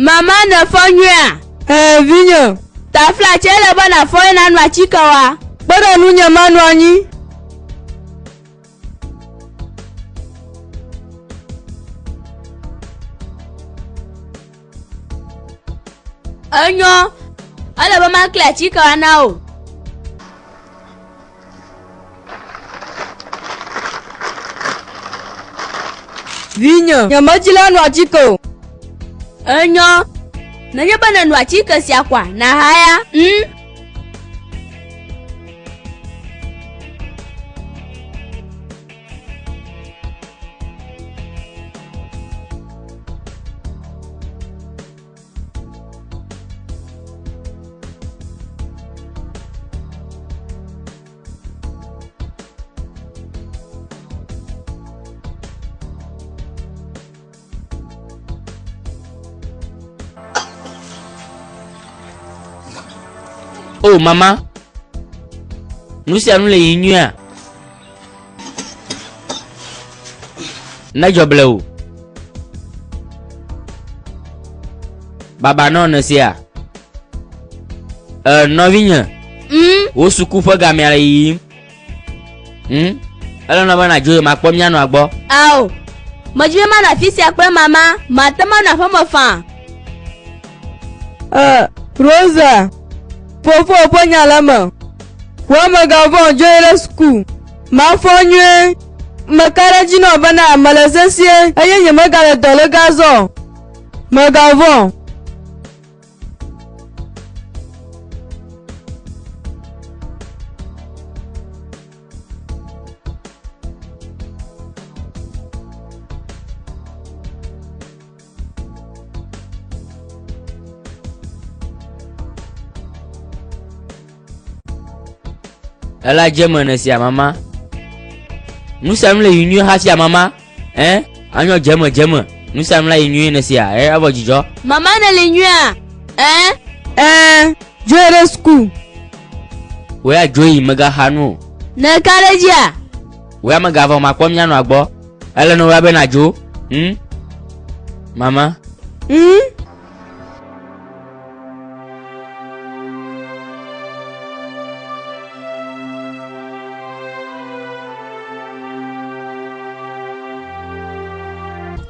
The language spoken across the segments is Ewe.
Mama nèfɔ nyuiea? Ɛ̃, vinye. Taflatse ele be nàfɔ ye nànɔ atike wa. Kpe ɖe ŋunye manɔ anyi. Enyo, ele be makli atikewa na wò. Vinye, nyemedi la no atike o. Enyo, nenye be nèno atike sia koa, nàhaya. Hm? O mama, nu sia nu le yi nyuia? Nedzɔ ble o. Baba nɔ nèsia? E, nɔvinye, Mm, wò suku ƒe gamea le yiyim. Hmm? Ele nɔ be nàdzo yi makpɔ mía nɔa gbɔ. Ao, medzi be manɔ afi sia kple mama, mate ŋu anɔ aƒeme faa. E, Rosa, fofowò ƒe nya le eme. Wò mègavɔ̃ o, dzo yi ɖe suku. Mafɔ nyuie. Meka ɖe edzi nɔ bena mele sesĩe eye nyemegale dɔ lé ge azɔ o. Mègavɔ̃ o. Ela dze me ne sia mama. Nu sia nu le yi nyuie hafi mama. Eh? Anyɔ dze me dze me. Nu sia nu la yi nyuie ne sia. Eh, evɔ dzidzɔ. Mama ne li nyuiea? Eh? Ɛ̃, dzoe ɖe suku. Wò ya dzo yi megaxa nu o. Nèka ɖe edzia? Wò ya megavɔ makpɔ mía nɔa gbɔ. Ele nɔ wò ya be nàdzo. Hm? Mama. Hm?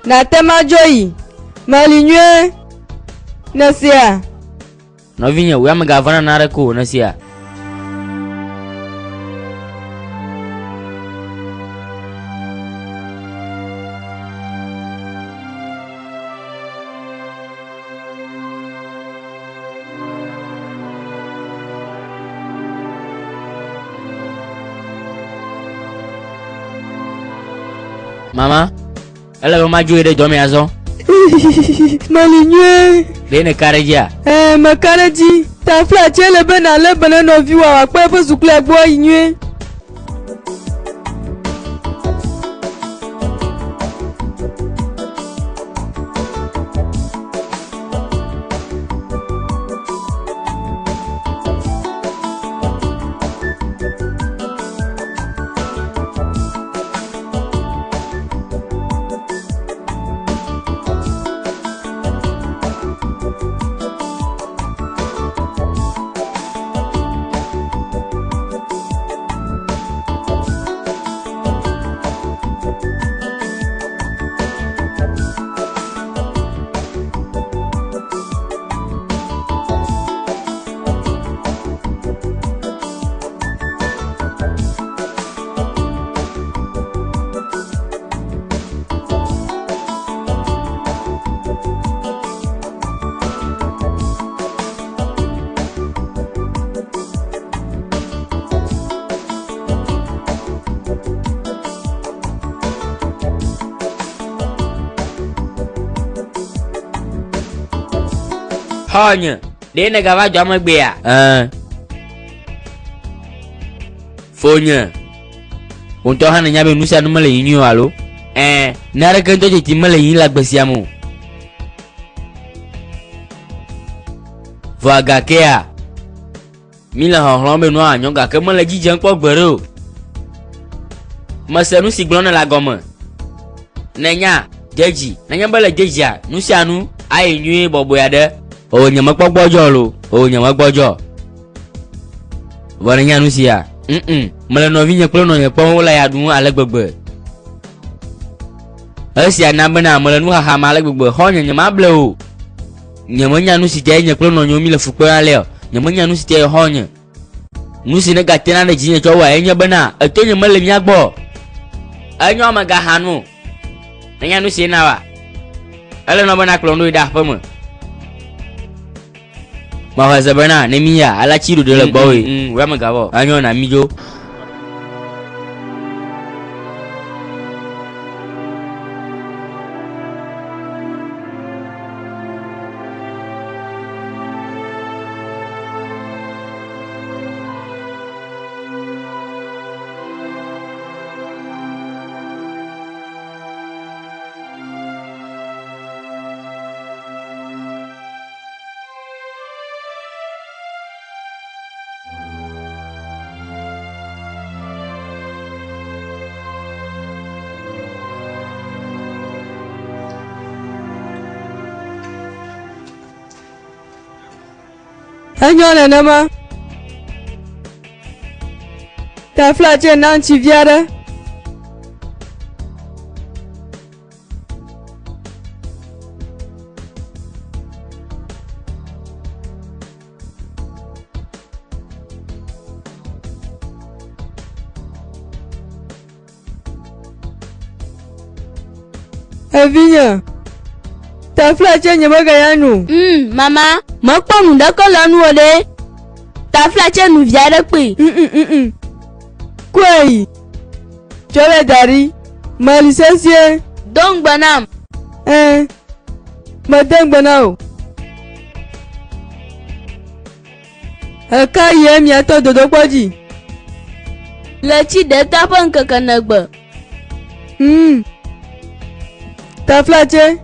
Nàte ŋu adzo yi. Meli nyuie. Nèsea? Nɔvinye, wò ya mègavɔ̃ na naneke o, nèsea? Mama, ele be madzo yi ɖe dɔ me azɔ. Meli nyuie. Ɖe nèka ɖe edzia? Ɛɛ, meka ɖe edzi. Taflatse ele be nàlé be ne nɔviwòa wòakpɔ eƒe suklua gbɔ ayi nyuie. Xɔ̃nye, ɖe nègava dɔa megbea? Ɛ̃. Fonye, wò ŋutɔ hã nènya be nu sia nu mele yiyim o alo? Ɛ̃, naneke ŋutɔ teti mele yiyim le agbe sia me o. Vɔa gakea, Míle xɔxlɔ̃m be nua anyɔ gake mele edzi dzem kpɔ gbeɖe o. Mese nu si gblɔm nèle gɔme. Nènya, de dzi. Nenye be le de dzia, nu sia nu ayi nyuie bɔbɔe aɖe. O, nyemekpɔ gbɔdzɔ loo. O, nyemegbɔdzɔ. Vɔ nènya nu sia? Mm-mm. Mele nɔvinye kple nɔnye kpɔm wole ya ɖum ale gbegbe. Esia na bena mele nu xaxam ale gbegbe. Xɔ̃nye, nyemable o. Nyemenya nu si tae nye kple nɔnyewo míle fu kpem alea o. Nyemenya nu si tae xɔ̃nye. Nu si negatena ɖe dzinye tsɔ wua enye bena etonye mele mía gbɔ o. Enyo megaxa nu o. Nènya nu si na wa? Ele nɔ bena kplɔm ɖo yi ɖe aƒeme. Mexɔe se bena ne míya alea tsi ɖoɖoe le gbɔwòe. Mm, wòya megavɔ o. Enyo na mídzo. Enyo nenema. Taflatse na ŋutsu vi aɖe. Evinye, taflatse nyemegaya nu. Mm, mama, mekpɔ nu ɖeke le enuwò ɖe. Taflatse nu vi aɖe kpee. Mm, mm, mm. Kɔe yi. Tsɔ le da ɖi. Meli sesĩe. Do ŋugbe nam. Ɛ̃, mede ŋugbe na wò. Ɣekaɣie miatɔ dodokpɔ dzi? Le tsi ɖeka ƒe ŋkeke negbe. Hmm. Taflatse,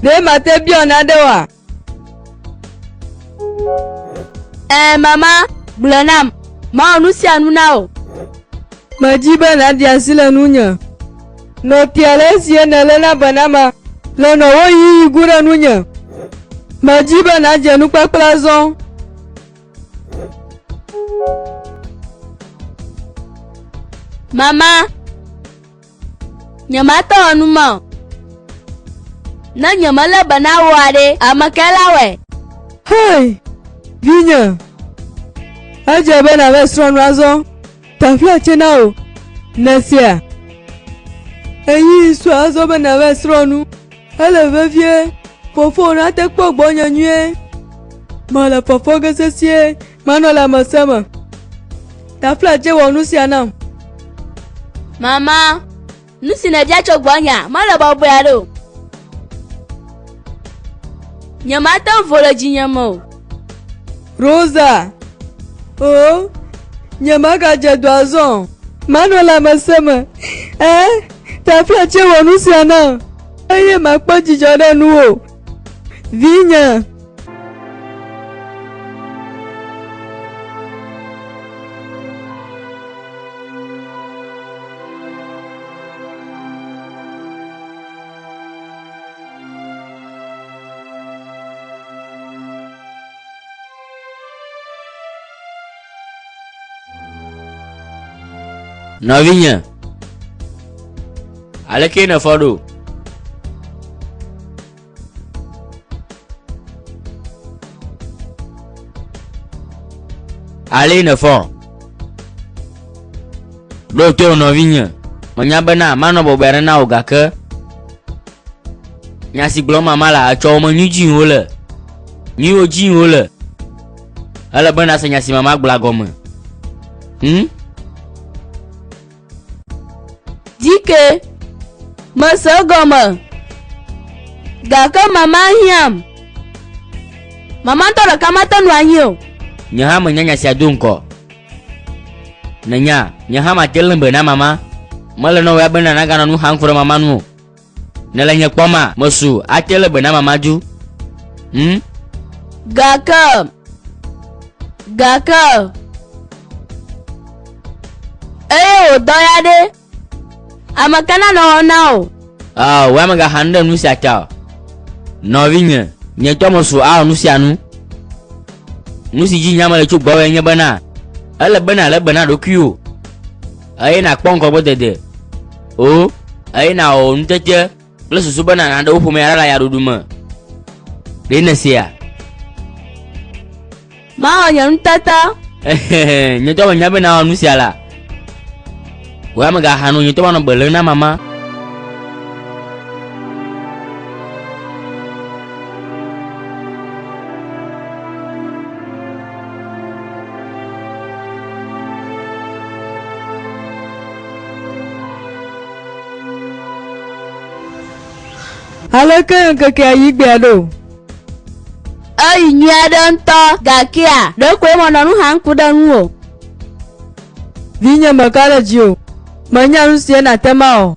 ɖe mate biɔ nane oa? Ɛ̃, mama, gblɔe nam. Mawɔ nu sia nu na wò. Medi be nàɖe asi le ŋunye. Nɔ te ale si nèléna be nam le nɔwò ɣeyiɣi gu ɖe ŋunye. Medi be nàdze nukpakpla azɔ. Mama, Nyemate wɔ nu ma o. Ne nyemelé be na wòa ɖe, ame kae la wɔe? Hei, vinye, edze be nàva srɔ̃ nu azɔ. Taflatse na wò, nèsea? Ɣeyiɣi su azɔ be nàva srɔ̃ nu. Ele vevie, fofowò nate kpɔ gbɔnye nyuie. Mele fɔfɔ ge sesĩe, manɔ lãmesẽ me. Taflatse wɔ nu sia nam. Mama, nu si nèbia tso gbɔnyea, mele bɔbɔe aɖe o. Nyemate ŋu vo le dzinye me o. Rosa, Oo, nyemagadze dɔ azɔ o. Manɔ lãmesẽ me. Ẽ, taflatse wɔ nu sia nam eye makpɔ dzidzɔ ɖe nuwò, vinye. Nɔvinye, aleke nèfɔ ɖo? Ale nèfɔ. Ɖo to nɔvinye. Menya bena manɔ bɔbɔe aɖe na wò gake nya si gblɔm mama la etsɔ wò me nyui dzi wole. Nyuiwo dzi wole. Ele be nàse nya si mama gblɔa gɔme. Hm? Dike, mese egɔme. Gake mama hiãm. Mama ŋutɔ ɖeka mate ŋu anyi o. Nye hã menya nya sia do ŋgɔ. Nènya, nye hã mate lé be na mama. Mele nɔ wò ya bena naganɔ nu xam ku ɖe mama nu o. Nèle nye kpɔma, mesu ate lé be na mama du. Hm? Gake, gake, eye wòdɔ ya ɖe, ame ka nanɔ xɔ na wò? Ao, wò ya mègaxa nu ɖe nu sia ta o. Nɔvinye, nye ŋutɔ mesu awɔ nu sia nu. Nu si dzi nya mele tso gbɔwòe nye bena, ele be nàlé be na ɖokuiwò eye nàkpɔ ŋgɔgbedede. O, eye nàwɔ wò nutete kple susu be nàna ɖe wò ƒomea ɖa le ayaɖuɖu me. Ɖe nèsea? Mawɔ nye nutete. Nye ŋutɔ menya be nàwɔ nu sia la. Wò ya mègaxa nu o, nye ŋutɔ manɔ gbe lém na mama. Aleke ŋkekea yi gbea ɖo? Eyi nyui aɖe ŋutɔ gakea, ɖekoe menɔ nu xam ku ɖe ŋu o. Vinye meka ɖe dzi o. Menya nu sie nàte ŋu awɔ.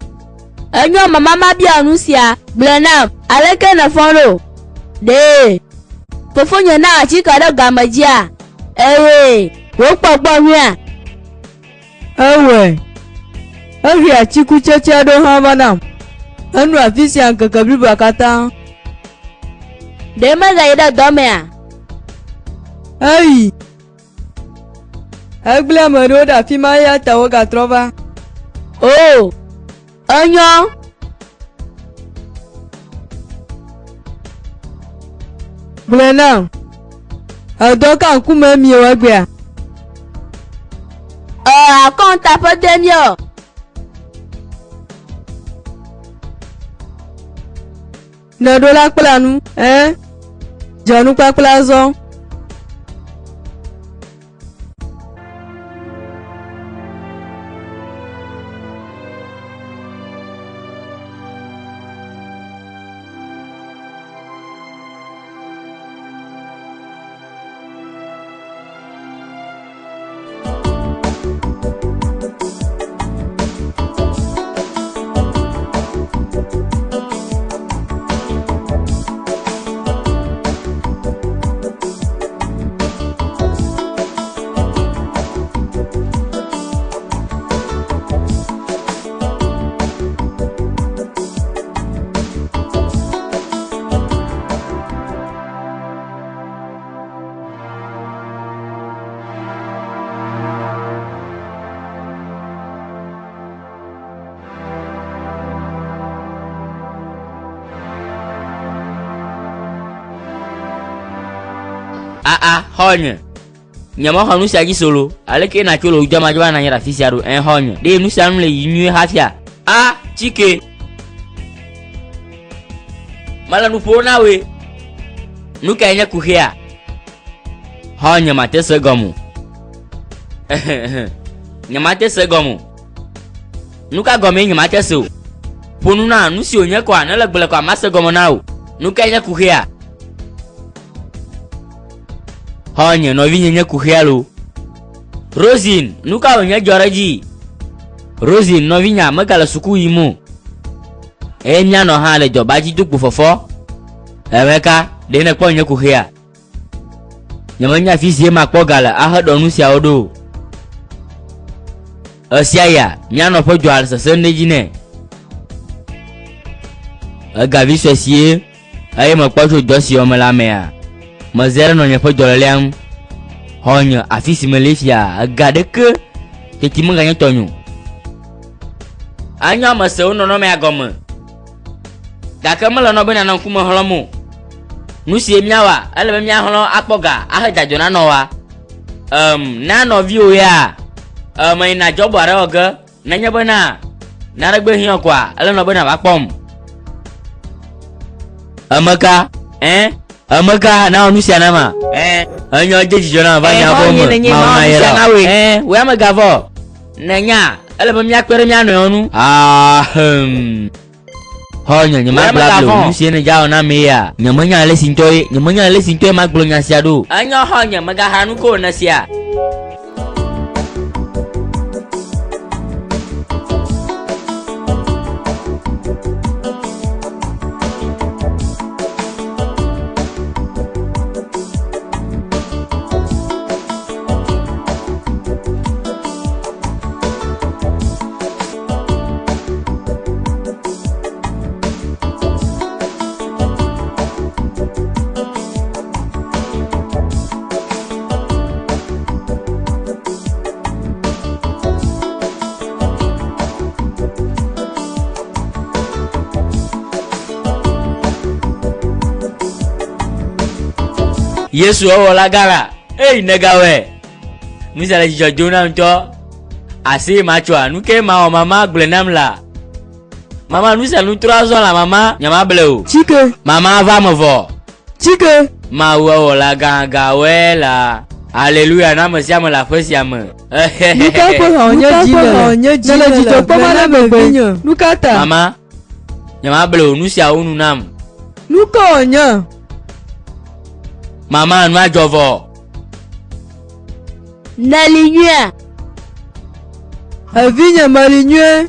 Enyo mama mabia nu sia. Gblɔe nam, aleke nèfɔ ɖo? Ɖee fofonye na atike ɖe game dzia? Eye wòkpɔ gbɔ nyuiea? Ewɔe. Ehe atikutsetse aɖewo hã va nam. Enɔ afi sia ŋkeke bliboa katã. Ɖe megayi ɖe dɔ mea? Eyi. Egblẽ ame aɖewo ɖe afi ma eya ta wogatrɔ va. Oo, enyo. Gblɔe nam, edɔ ka ŋkume miewɔ egbea? Ɔ, akɔnta ƒe dɔe míewɔ. Nèɖo la kpla nu, ẽ? Dze nukpakpla azɔ. Aa, xɔ̃nye. Nyemexɔ nu sia dzi solo. Aleke nàtso le wò dɔa dzo va nɔ anyi ɖe afi sia ɖo? Ẽ, xɔ̃nye. Ɖe nu sia nu le yiyim nyuie hafia? A, tsike. Mele nu ƒom na wòe. Nu kae nye kuxia? Xɔ̃nye mate se gɔme o. Nyemate se gɔme o. Nu ka gɔmee nyemate se o? Ƒo nu na nu si wònye kɔa, ne le gblɔe kɔa, mase gɔme na wò. Nu kae nye kuxia? Xɔ̃nye, nɔvinye nye kuxia loo. Rosin, nu ka wònye dzɔ ɖe edzi? Rosin, nɔvinya, megale suku yim o. Eye mía nɔ hã le dzɔba dzi do kpo fɔfɔ. Emeka, ɖe nèkpɔ nye kuxia? Nyemenya afi sie makpɔ ga le aheɖɔ nu siawo ɖo o. Ɣesiaɣia, mía nɔ ƒe dzoa le sesẽm ɖe edzi nɛ. Egavi sue sie eye mekpɔ tso dɔ si wɔm mele amea. Meze ɖe nɔnye ƒe dɔlélea ŋu. Xɔ̃nye, afi si mele fia, ega ɖeke teti meganye tɔnye o. Anyo ame se wo nɔnɔmea gɔme. Gake mele nɔ be nànɔ ŋkume xlɔ̃m o. Nu sie míawɔa, ele be míaxlɔ̃ akpɔ ga ahe dzadzɔ na nɔwòa. Em, na nɔviwò ya, em, meyina dzɔbɔ aɖe wɔ ge. Nenye bena nane gbe hiã koa, ele nɔ be nàva kpɔm. Emeka, ɛ, emeka, na wɔ nu sia na ma. Ɛ, enyo dze dzidzɔ na va nya vɔ me. Mawu na yra wò. Ɛ, wò ya megavɔ. Nènya, ele be míakpe ɖe mía nɔewo ŋu. Ahem. Xɔ̃nye, nyemagblɔ able o, nu si nèdza wɔ nam eya. Nyemenya ale si ŋutɔ ye, nyemenya ale si ŋutɔe magblɔ nya sia ɖo o. Enyo xɔ̃nye, mègaxa nu ko o, nèsea? Yesu ewɔla gã la, eyi negawɔe. Nu sia le dzidzɔ dom nam ŋutɔ. Asi matsɔa, nu ke mawɔ mama gblɔe nam la. Mama nu sia nu trɔ azɔ la mama, nyemable o. Tsike. Mama va me vɔ. Tsike. Mawu ewɔla gã gawɔe la. Aleluya na ame sia ame le aƒe sia me. Nu ka ƒe ha wònye dzi nèle? Nèle dzidzɔ kpɔm ale gbegbe. Nu ka ta? Mama, nyemable o, nu siawo nu nam. Nu ka wònye? Mama, nua dzɔ vɔ. Nèli nyuiea? Evinye meli nyuie.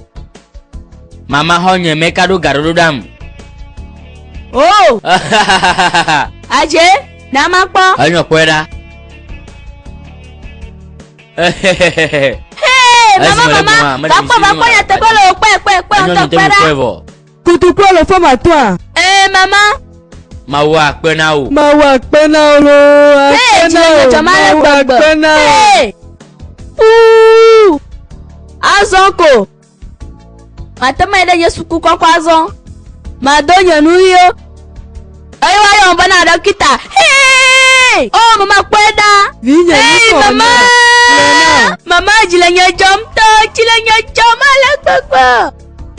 Mama xɔnye meka ɖo gaɖoɖo ɖam. O! Adze, na makpɔ. Enyo kpɔe ɖa. Hey, mama, mama, va kpɔ, va kpɔ nyateƒe le wò kpɔe, kpɔe, kpɔe, ŋutɔ kpɔe ɖa. Kutukua le fɔma tɔa? Ee, mama. Mawu akpe na wò. Mawu akpe na wò loo, Hey, akpe na wò. dzi le dzɔdzɔm ale Mawu gbegbe. akpe na wò. Hey! Uu! Azɔ ko. Mate ŋu ayi ɖe nye suku kɔkɔ azɔ. Mado nye nu ɣiwo. Eye woayɔm bena ɖɔkita. Hey! Oh, mama kpɔe ɖa. Vinye Hey, nu mama! Mama, dzi le nye dzɔm tɔ. Dzi le nye dzɔm ale gbegbe.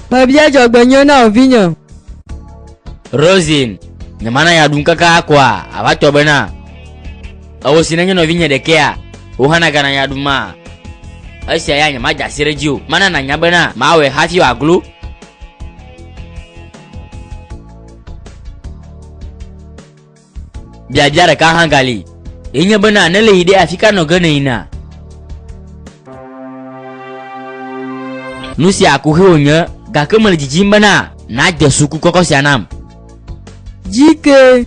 Mebia dzɔgbenyui na wò vinye. Rosin, nyemana ya ɖum kaka akɔa, ava tɔ bena, ewò si nenye nɔvinye ɖekɛa, wò hã nagana ya ɖum ma? Esia ya nyemadze asi ɖe edzi o. Mana nànya bena mawɔe hafi wòaglo. Biabia ɖeka hã gali. Ye nye bena ne le yi ɖe afi ka nɔ ge nèyina? Nu sia kuxi wònye gake mele didim bena nàde suku kɔkɔ sia nam. Dzike,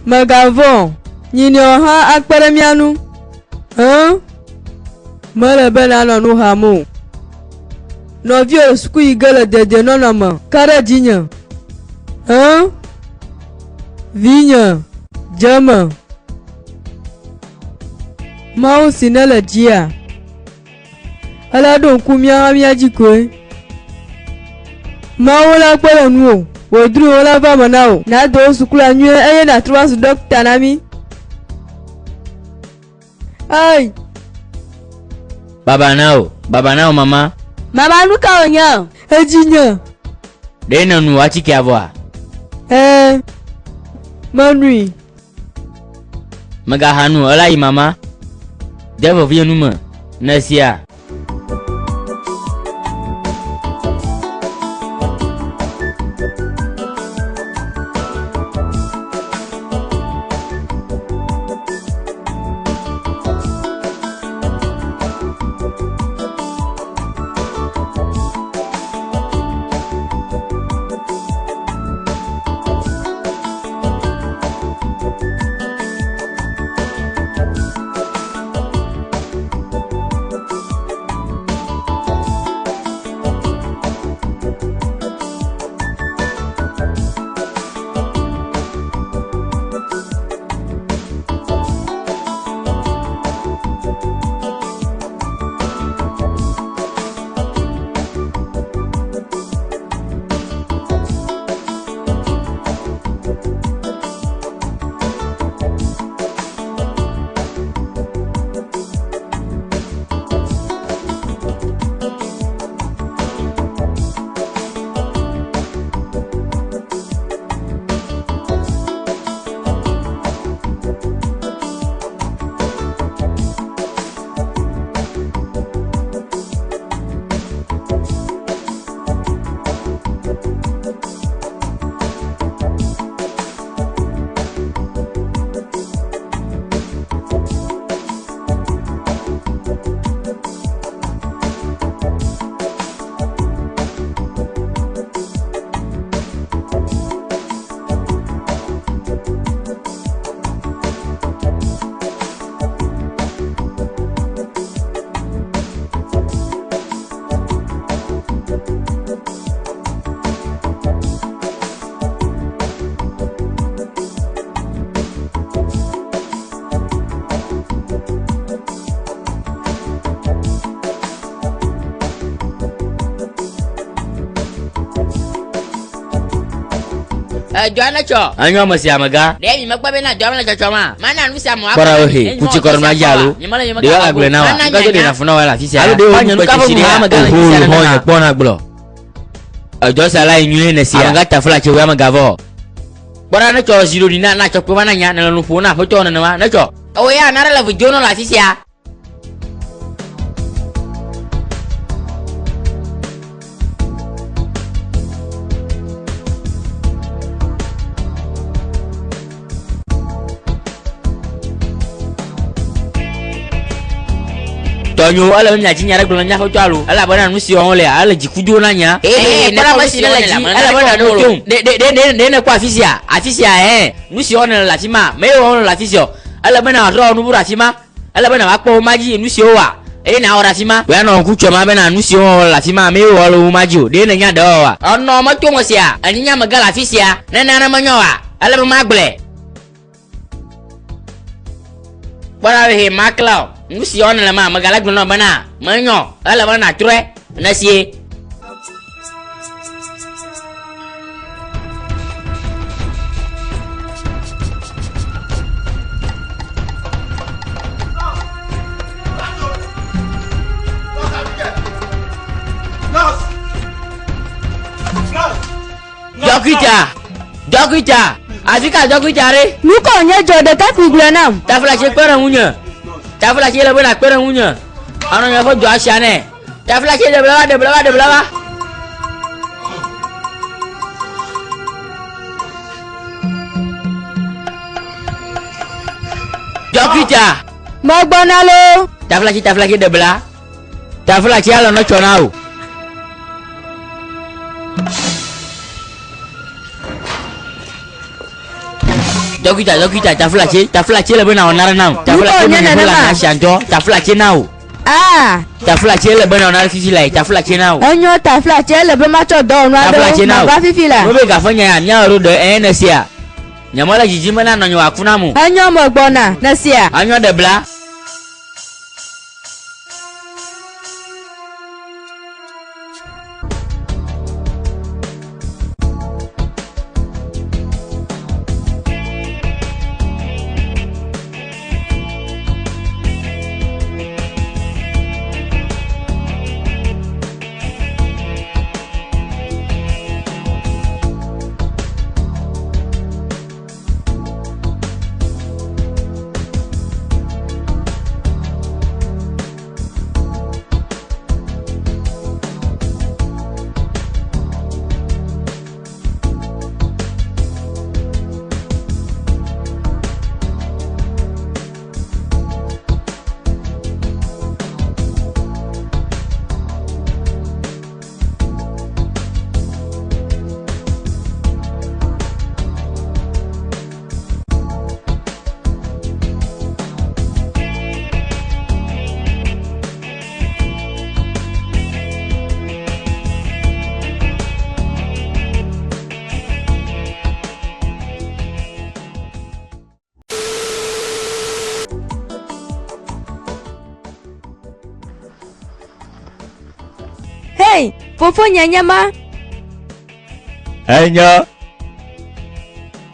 mègavɔ̃ o, nyinɔewo hã akpe ɖe mía ŋu. Ẽ, mele be nànɔ nu xam o. Nɔviwò le suku yi ge le dedienɔnɔ me, ka ɖe dzinye. Ẽ, vinye, dze eme. Mawu si nèle dzia, ela ɖo ŋku mía hã mía dzi koe. Mawu la kpe ɖe ŋuwò, wò drɔ̃ewo la va eme na wò. Nàde wò sukula nyuie eye nàtrɔ va zu ɖɔkita na mí. Ei! Baba na wò, baba na wò mama. Mama nu ka wònye? Edzinye. Ɖe nènu atikea vɔa? Ɛ̃, menui. Mègaxa nu o, ela yi mama. De vevie nu me, nèsia? Edɔa netsɔ. Enyo ame sia amegã. Ɖe mi mekpɔ bena dɔa mele tsɔtsɔm a? Mana nu sia amewo Kpɔ ɖa akpɔ wohe, na mi. ku tsi kɔ ɖe nua dzi alo? Nyemele nye Ɖe woagagblɔe na woa? Mana Nu ka mianya. ɖena fu na wò le afi sia? Alo ɖe Xɔ̃nye, wò nu ka ƒe nu nuxaxa amegã le Oho, afi sia xɔ̃nye, nenema? kpɔ na gblɔ. Edɔ sia la yi nyuie nèsia? Amegã taflatse wò amegã vɔ. Kpɔ ɖa netsɔ zi ɖoɖi na natsɔ kpe va na nya nèle nu ƒom na aƒetɔ nenema netsɔ. Ewò ya nane le vi dzom nɔ le afi sia. Tɔnyewo, ele be miadzi nya ɖe gblɔ na mía aƒetɔ alo? Elabena nu si wɔm wolea, ele dziku dom na nyea. Ee, Kpɔ ɖa ame si nele dzi, elabena ne wotom. Ɖe, ɖe, ɖe, ɖe, ɖe nèkpɔ afi sia? Afi sia, ɛɛ. Nu si wɔm nèle le afi ma, me ye wɔm nèle le afi sia o. Ele be nàtrɔ wɔ nu bu ɖe afi ma. Ele be nàva kpɔ wo ma dzi nu si wowɔa, eye nàwɔ ɖe afi ma. Wò ya nɔ ŋku tsɔm bena nu si wɔm wole le afi ma, me ye wɔm wole wo ma dzi o. Ɖe nènya ɖe wɔwɔa? Enɔ meto me sia, ènye nye amegã le afi sia. Ne nane menyo oa, ele be magblɔe. Kpɔ ɖa hee makla o. Nu si wɔm nèle ma, mègale gblɔm na wò bena menyo o. Ele be nàtrɔe. Nesie. Dɔkita! Dɔkita! Afi ka dɔkita ɖe? Nu ka wònye dzɔ ɖekakpui gblɔe nam? Taflatse kpe ɖe ŋunye. Taflatse le be nàkpe ɖe ŋunye. Anɔ nye ƒe dɔa sia nɛ. Taflatse ɖe bla va, ɖe bla va, ɖe bla va. Dɔkita! Megbɔna loo. Taflatse, taflatse ɖe bla. Taflatse alɔ netsɔ na wò. Dɔkita, dɔkita, taflatse, taflatse le be nàwɔ nane nam. Taflatse nye menye ƒe nenema? lãme asia ŋutɔ. Taflatse na wò. Aa, Taflatse ele be nàwɔ nane fifi lae. Taflatse na wò. enyo taflatse ele be matsɔ dɔwɔnu aɖewo Taflatse na wò. mava fifi la. Wobe gaƒe nya ya míawɔ ɖo ɖe ɛɛ nèsia? Nyemele didim be nanɔ nye wòaku nam o. Enyo megbɔna, nèsia? Enyo ɖe bla. Hey, fofonye nye ma. Enyo.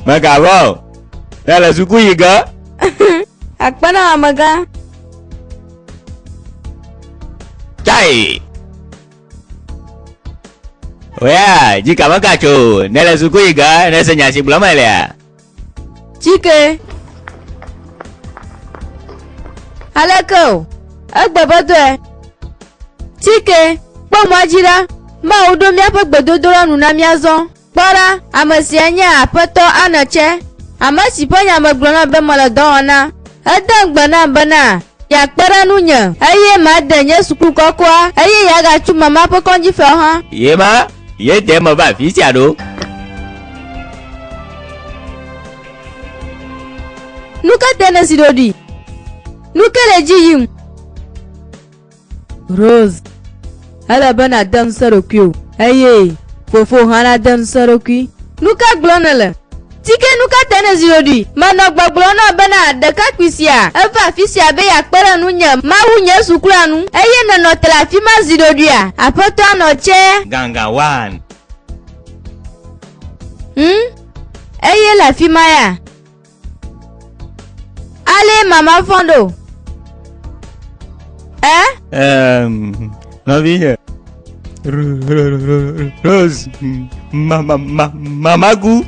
Megavɔ o. Nele suku yi ge. Akpe na amegã. Tsae. Oya, dzika megatso o. Nele suku yi ge, nese nya si gblɔm melea. Tsike. Aleke o? Egbe be dɔe. Tsike, kpɔ mɔa dzi ɖa. Mawu ɖo míaƒe gbedodoɖa nu na míazɔ. Kpɔ ɖa, ame sia nye Aƒetɔ Anɔtse, ame si ƒe nya megblɔ na be mele dɔ wɔm na. Ede ŋugbe nam bena yeakpe ɖe ŋunye eye made nye suku kɔkɔa eye yeagatso mama ƒe kɔdzifewo hã. Ye ma, ye de meva afi sia ɖo. Nu ka tae nèzi ɖoɖoe? Nu kae le edzi yim? Rose, ele be nàde ŋusẽ ɖokuiwò eye fofowò hã nade ŋusẽ eɖokui. Nu ka gblɔm nèle? Tike, nu ka tae nèzi ɖoɖoe? Menɔ gbɔgblɔm na wò bena ɖekakpui sia eva afi sia be yeakpe ɖe ŋunye mawu nye suklua nu eye nènɔ te le afi ma zi ɖoɖoea? Aƒetɔa nɔ tsɛ. Gangan one. Hm? Eye le afi ma ya? Ale mama fɔ̃ ɖo. Ɛ? Ehm, nɔvinye. Rose, ma, ma, ma, mama ku.